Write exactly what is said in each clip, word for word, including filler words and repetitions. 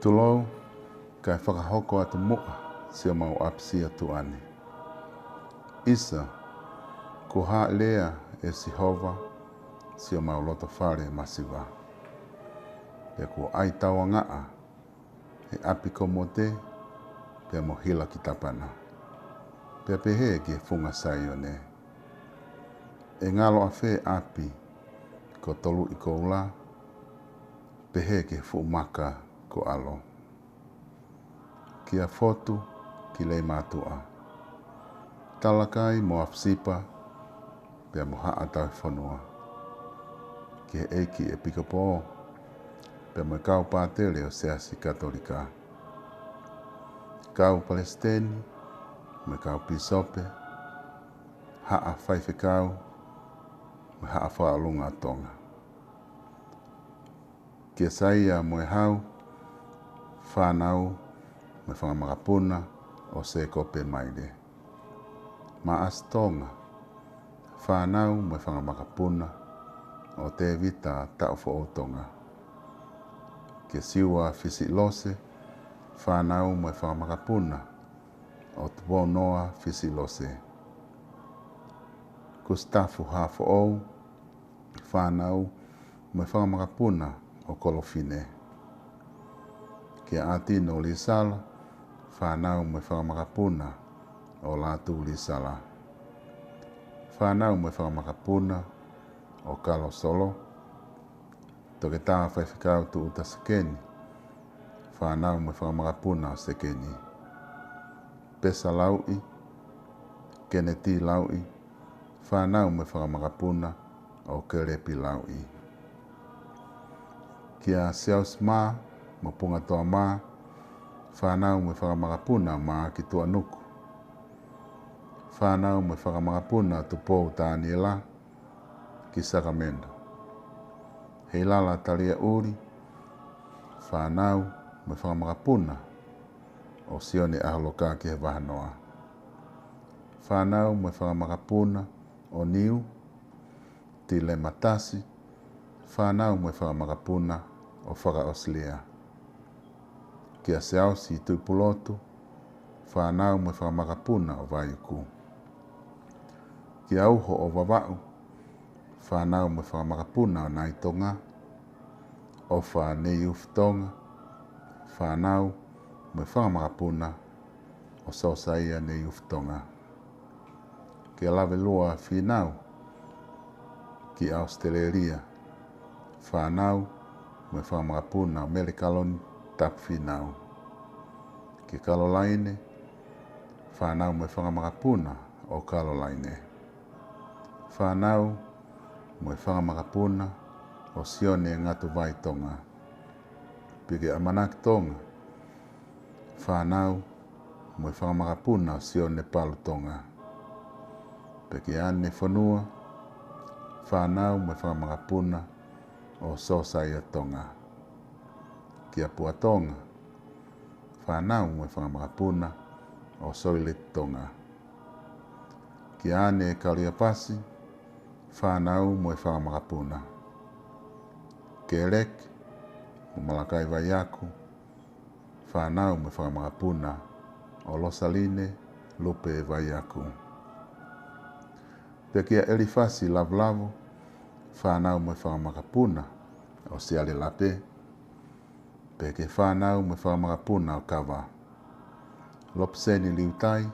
Tulou, kae fakahoko atu muʻa siʻomau ʻapisia tuʻa ni. ʻIsa, kuo haʻelea ʻe Sihova siʻomau loto fale masiva. Pea kuo ʻai tauangaʻa ʻe ʻApikomote pea mo Hilakitapana, pea pehē ki he funga Saione, ʻE ngalo ʻafē ʻapi ko Toluʻikoula, pehē ki he fuʻu maka ko ʻAlo. Kia Fotu ki Leimātuʻa, Talakai mo ʻAfisipa, pea mo Haʻa Tauhi Fonua. Ki he ʻEiki ʻEpikopō, pea mo e kau pātele ʻo e Siasi Katolika, kau palesiteni, mo e kau pīsope, haʻa faifekau, mo e haʻa fakaʻolunga ʻo Tonga. Kia Saia mo e Hau, fānau mo e fanga makapuna ʻo Sēkope Maile. Maʻasi Tonga, fānau mo e fanga makapuna ʻo Tēvita Taʻufoʻou Tonga. Kia Siua Fisiʻilose, fānau mo e fanga makapuna ʻo Tupounoa Fisiʻilose. Kusitafu Hafoʻou, fānau mo e fanga makapuna ʻo Kolofine. Kia ʻAtino Lisala, fānau mo e fanga makapuna ʻo Lātū Lisala. Fānau mo e fanga makapuna ʻo Kalo Solo. Toketā Faifekau Tuʻuta Sekeni, fānau mo e fanga makapuna ʻo Sekeni. Pesa Lauʻi, Keneti Lauʻi, fānau mo e fanga makapuna ʻo Kelepi Lauʻi. Kia Siaosi Mā mo Pungatoa Mā, fānau mo e fanga makapuna ʻo Mā ki Tuʻanuku. Fānau mo e fanga makapuna ʻo Tupou Taniela ki Sacramento. Heilala Taliaʻuli, fānau mo e fanga makapuna ʻo Sione ʻAholoka ki he Vahanoa. Fānau mo e fanga makapuna ʻo Niu Tilematasi, fānau mo e fanga makapuna ʻo Fakaʻosilia. Kia Siaosi Tuʻipulotu, fānau mo e fanga makapuna ʻo Vaiuku. Kia Uho ʻo Vavaʻu, fānau mo e fanga makapuna ʻo Naitonga. ʻOfa Neiufi Tonga, fānau mo e fanga makapuna ʻo Sosaia Neiufi Tonga. Kia Lavelua Fīnau ki ʻAositelēlia, fānau mo e fanga makapuna ʻo Mele Kaloni Tapu Fīnau. Kia Kalolaine, fānau mo e fanga makapuna ʻo Kalolaine. Fānau mo e fanga makapuna ʻo Sione Ngatuvai Tonga. Pea kia ʻAmanaki Tonga, fānau mo e fanga makapuna ʻo Sione Palu Tonga. Pea kia ʻAne Fonua, fānau mo e fanga makapuna ʻo Sosaia Tonga. Kia Pua Tonga, fānau mo e fanga makapuna ʻo Soileti Tonga. Kia ʻAne Kaliapasi, fānau mo e fanga makapuna. Keleki mo Malakai Vaiaku, fānau mo e fanga makapuna ʻo Losaline Lupe Vaiaku. Pea kia ʻElifasi Lavulavu, fānau mo e fanga makapuna ʻo Siale Lape. Pea ki he fānau mo e fanga makapuna ʻo Kava, Lopiseni Liutai,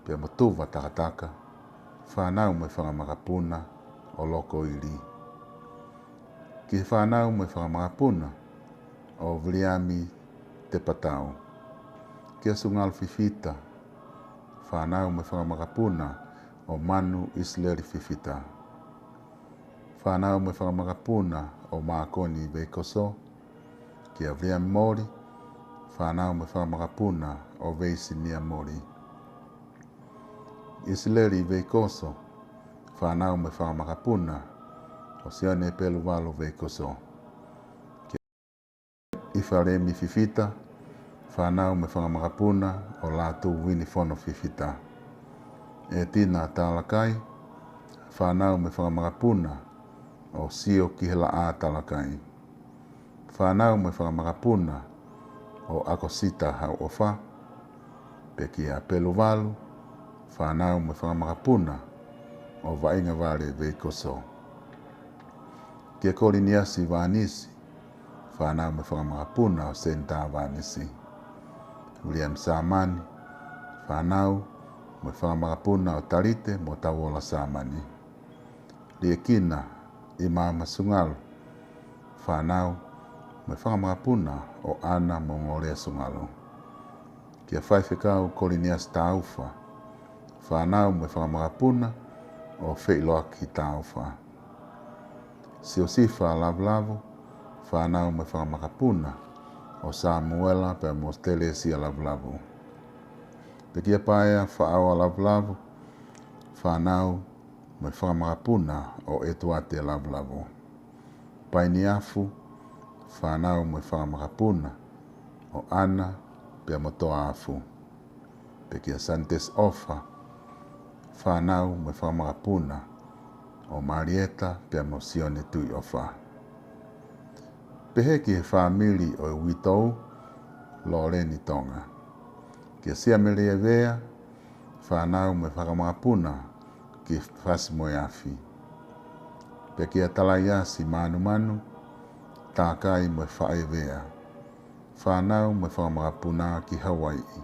pea mo Tuva Takataka, fānau mo e fanga makapuna ʻo Lokoili. Ki he fānau mo e fanga makapuna ʻo Viliami Tepatau. Kia Sungalu Fifita, fānau mo e fanga makapuna ʻo Manu ʻIsileli Fifita. Fānau mo e fanga makapuna ʻo Mākoni Veikoso. Kia Viliami Moli, fānau mo e fanga makapuna ʻo Veisinia Moli. ʻIsileli Veikoso, fānau mo e fanga makapuna ʻo Sione Peluvalu Veikoso. ʻIfalemi Fifita, fānau mo e fanga makapuna ʻo Lātū Uinifono Fifita. ʻEtina Talakai, fānau mo e fanga makapuna ʻo Sio ki he Laʻā Talakai. Fānau mo e fanga makapuna ʻo ʻAkosita Hauʻofa, pea kia Peluvalu, fānau mo e fanga makapuna ʻo Vaʻinga Vale Veikoso. Kia Koliniasi Vanisi, fānau mo e fanga makapuna ʻo Senitā Vanisi. Viliami Sāmani, fānau mo e fanga makapuna ʻo Talite mo Tauola Sāmani. Liekina ʻImaama Sungalu, fānau mo e fanga makapuna ʻo ʻAna mo Ngolea Sungalu. Kia Faifekau Koliniasi Taufa, fānau mo e fanga makapuna ʻo Feʻiloaki Taufa. Siosifa Lavulavu, fānau mo e fanga makapuna ʻo Samuela pea mo Telesia Lavulavu. Pea kia Paea Faʻaoa Lavulavu, fānau mo e fanga makapuna ʻo ʻEtuate Lavulavu. Painiafu, fānau mo e fanga makapuna ʻo ʻAna pea mo Toaafu. Pea kia Sanitesi ʻOfa, fānau mo e fanga makapuna ʻo Malieta pea mo Sione Tuʻiʻofa. Pehē ki he fāmili ʻo e uitou, Loleni Tonga. Kia Siamele Evea, fānau mo e fanga makapuna ki Fasi mo e Afi. Pea kia Talaiasi Manumanu, Takai mo e Faʻevea, fānau mo e fanga makapuna ki Hawaiʻi,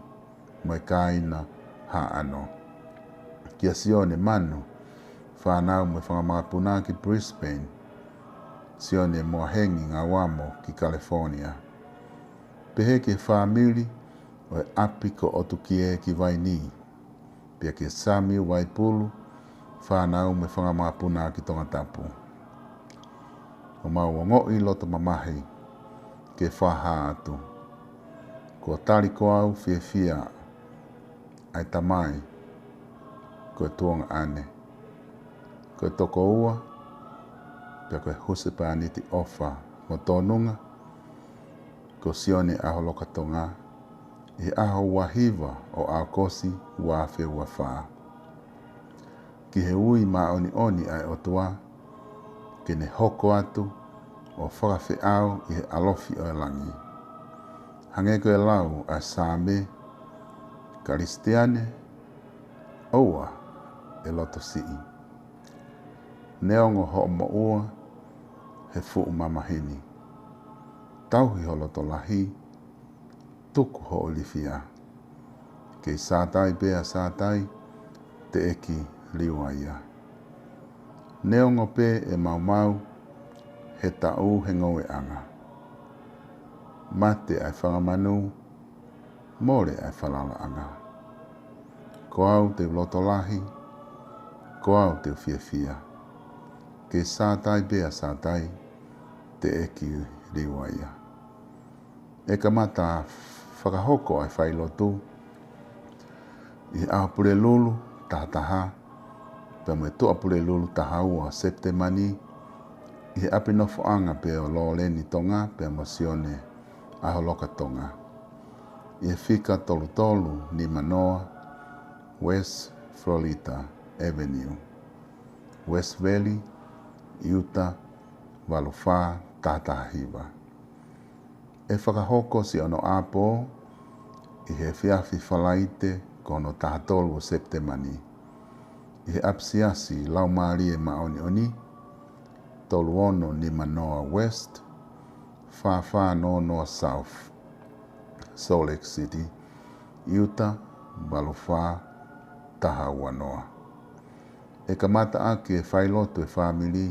mo e kāinga Haʻano. Kia Sione Manu, fānau mo e fanga makapuna ki Brisbane, Sione Moahengi Ngauamo ki California. Pehē ki he fāmili ʻo e ʻapi ko ʻOtukie ki Vainī, pea kia Samiu Vaipulu, fānau mo e fanga makapuna ki Tongatapu. ʻOku mau ongoʻi loto mamahi ke fakahā atu, kuo tali ko au fiefia ʻa e tamai, ko e tuongaʻane, ko e tokoua, pea ko e husepāniti ʻofa mo tōnunga, ko Sione ʻAholoka Tonga, ʻi he ʻaho ua hiva ʻo ʻAokosi ua afe ua fā. Ki he ui māʻoniʻoni ʻa e ʻOtua, ke ne hoko atu ʻo fakafeʻao ʻi he ʻalofi ʻo e langi. Hangē ko e lau ʻa e Saame, Kalisitiane, ʻoua ʻe loto siʻi. Neongo hoʻo moʻua he fuʻu mamahi ni, tauhi ho loto lahi, tuku hoʻo ilifia. Kei sātai pē ʻa sātai, teʻeki liua ia. Neongo pē ʻe maumau he taʻu he ngoueʻanga, mate ʻa e fanga manu, mole ʻa e falalaʻanga. Ko au te u loto lahi, ko au te u fiefia. Kei sātai pē ʻa sātai, teʻeki liua ia. ʻE kamata fakahoko ʻa e failotu ʻi he ʻaho Pulelulu taha taha pea mo e Tuʻapulelulu taha ua Sepitema ni, ʻi he ʻapi nofoʻanga pē ʻo Loleni Tonga pea mo Sione ʻAholoka Tonga, ʻi he fika tolu tolu nima noa West Florida Avenue, West Valley, Utah, valu fā taha taha hiva. ʻE fakahoko siʻono ʻapo ʻi he efiafi Falaite ko hono taha tolu ʻo Sepitema ni, ʻi he ʻapisiasi Laumālie Māʻoniʻoni, tolu ono nima noa West, fā fā noa noa South, Salt Lake City, Utah, valu fā taha ua noa. ʻE kamata ʻaki e failotu e fāmili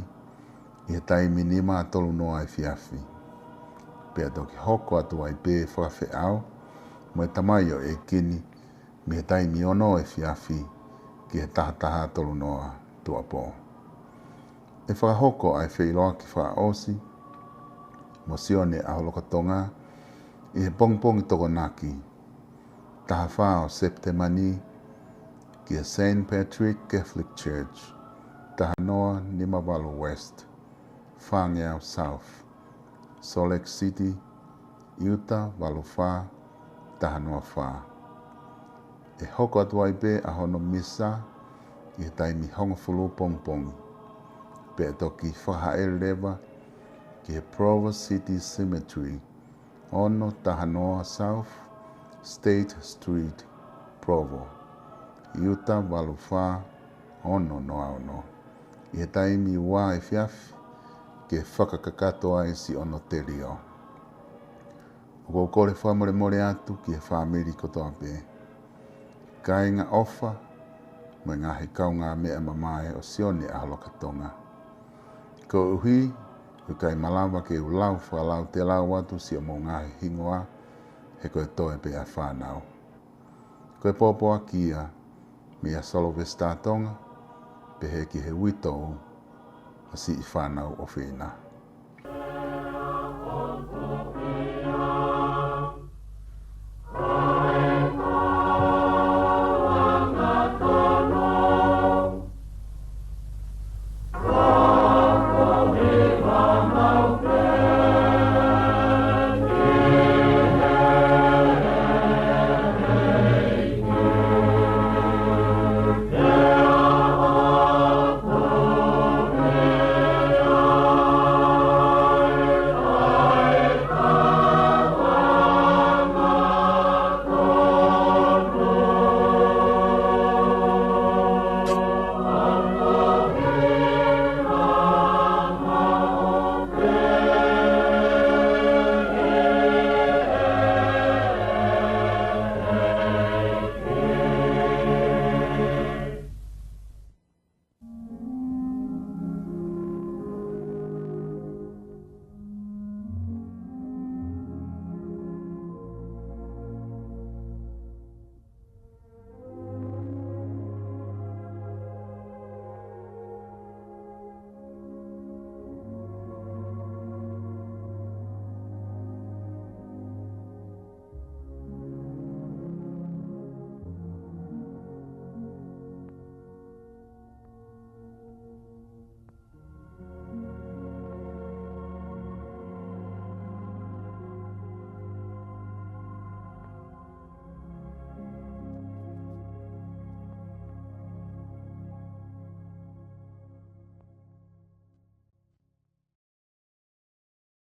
ʻi he taimi nima tolu noa efiafi, pea toki hoko atu ai pē fakafeʻao mo e tamaioʻeiki ni mei he taimi ono efiafi ki he taha taha tolu noa tuʻuapō. ʻE fakahoko ʻa e feʻiloaki fakaʻosi mo Sione ʻAholoka Tonga ʻi he pongipongi Tokonaki, taha fā ʻo Sepitema ni, ki he Saint Patrick Catholic Church, taha noa nima valu West, fāngeau South, Salt Lake City, Utah, valu fā taha noa fā. ʻE hoko atu ai pē ʻa hono misa ʻi he taimi hongofulu pongipongi, pea toki fakahaʻele leva ki he Provo City Cemetery ono taha noa South State Street, Provo, Utah valu fā ono noa ono, ʻi he taimi ua efiafi ke fakakakato ai siʻono telio. ʻOku ou kole fakamolemole atu ki he fāmili kotoa pē, kāinga ʻofa, mo e ngaahi kaungāmeʻa mamae ʻo Sione ʻAholoka Tonga. Koeʻuhi ʻoku ʻikai malava ke u lau fakalautelau atu siʻomou ngaahi hingoa, he ko e toe pē ʻa e fānau. Ko e pōpoaki ia meia Solovesita Tonga, pehē ki he uitou ʻo siʻi fānau ʻofeina.